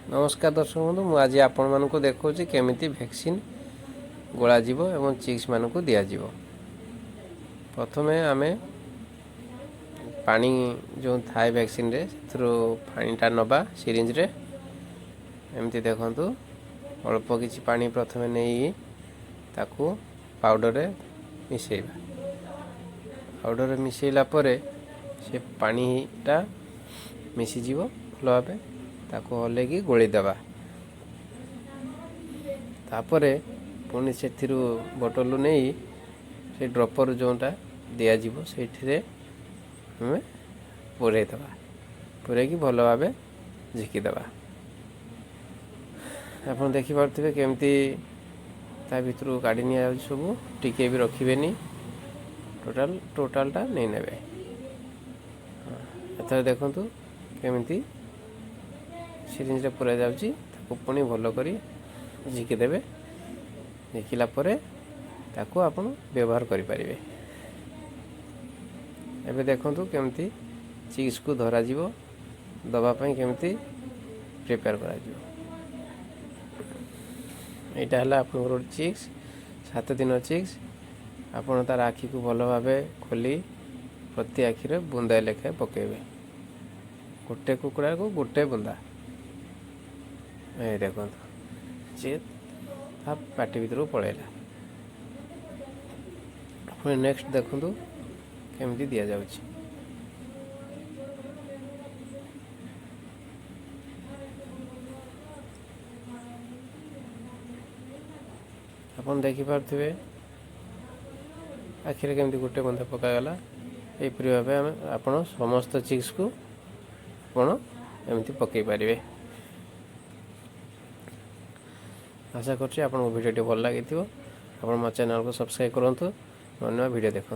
ନମସ୍କାର ଦର୍ଶକ ବନ୍ଧୁ, ମୁଁ ଆଜି ଆପଣମାନଙ୍କୁ ଦେଖାଉଛି କେମିତି ଭ୍ୟାକ୍ସିନ୍ ଗୋଳାଯିବ ଏବଂ ଚିକ୍ସମାନଙ୍କୁ ଦିଆଯିବ। ପ୍ରଥମେ ଆମେ ପାଣି ଯେଉଁ ଥାଏ ଭ୍ୟାକ୍ସିନ୍ରେ, ସେଥିରୁ ପାଣିଟା ନେବା ସିରିଞ୍ଜରେ। ଏମିତି ଦେଖନ୍ତୁ, ଅଳ୍ପ କିଛି ପାଣି ପ୍ରଥମେ ନେଇ ତାକୁ ପାଉଡ଼ରରେ ମିଶାଇବା। ପାଉଡ଼ରରେ ମିଶାଇଲା ପରେ ସେ ପାଣିଟା ମିଶିଯିବ ଭଲ ଭାବେ। ତାକୁ ହଲେଇକି ଗୋଳେଇ ଦେବା। ତାପରେ ପୁଣି ସେଥିରୁ ବୋଟଲରୁ ନେଇ ସେ ଡ୍ରପର୍ ଯେଉଁଟା ଦିଆଯିବ, ସେଇଥିରେ ଆମେ ପୂରେଇ ଦେବା। ପୂରେଇକି ଭଲ ଭାବେ ଝିକିଦେବା। ଆପଣ ଦେଖିପାରୁଥିବେ କେମିତି ତା ଭିତରୁ କାଢ଼ି ନିଆଯାଉଛି ସବୁ। ଟିକେ ବି ରଖିବେନି, ଟୋଟାଲଟା ନେଇନେବେ। ଏଥର ଦେଖନ୍ତୁ କେମିତି ସିରିଞ୍ଜରେ ପୁରା ଯାଉଛି। ତାକୁ ପୁଣି ଭଲ କରି ଝିକି ଦେବେ। ଝିକିଲା ପରେ ତାକୁ ଆପଣ ବ୍ୟବହାର କରିପାରିବେ। ଏବେ ଦେଖନ୍ତୁ କେମିତି ଚିକ୍ସକୁ ଧରାଯିବ, ଦେବା ପାଇଁ କେମିତି ପ୍ରିପେୟାର କରାଯିବ। ଏଇଟା ହେଲା ଆପଣଙ୍କର ଗୋଟେ ଚିକ୍ସ, 7 ଦିନ ଚିକ୍ସ। ଆପଣ ତାର ଆଖିକୁ ଭଲ ଭାବେ ଖୋଲି ପ୍ରତି ଆଖିରେ ବୁନ୍ଦାଏ ଲେଖାଏଁ ପକାଇବେ। ଗୋଟେ କୁକୁଡ଼ାକୁ ଗୋଟେ ବୁନ୍ଦା। ଏଇ ଦେଖନ୍ତୁ, ସିଏ ତା ପାଟି ଭିତରକୁ ପଳେଇଲା। ପୁଣି ନେକ୍ସଟ ଦେଖନ୍ତୁ କେମିତି ଦିଆଯାଉଛି। ଆପଣ ଦେଖିପାରୁଥିବେ ଆଖିରେ କେମିତି ଗୋଟେ ବୁନ୍ଦା ପକାଗଲା। ଏହିପରି ଭାବେ ଆମେ ଆପଣ ସମସ୍ତ ଚିକ୍ସକୁ ଆପଣ ଏମିତି ପକାଇ ପାରିବେ। ଆଶା କରୁଛି ଆପଣଙ୍କୁ ଭିଡ଼ିଓଟି ଭଲ ଲାଗିଥିବ। ଆପଣ ମୋ ଚ୍ୟାନେଲକୁ ସବସ୍କ୍ରାଇବ୍ କରନ୍ତୁ, ନୂଆ ନୂଆ ଭିଡ଼ିଓ ଦେଖନ୍ତୁ।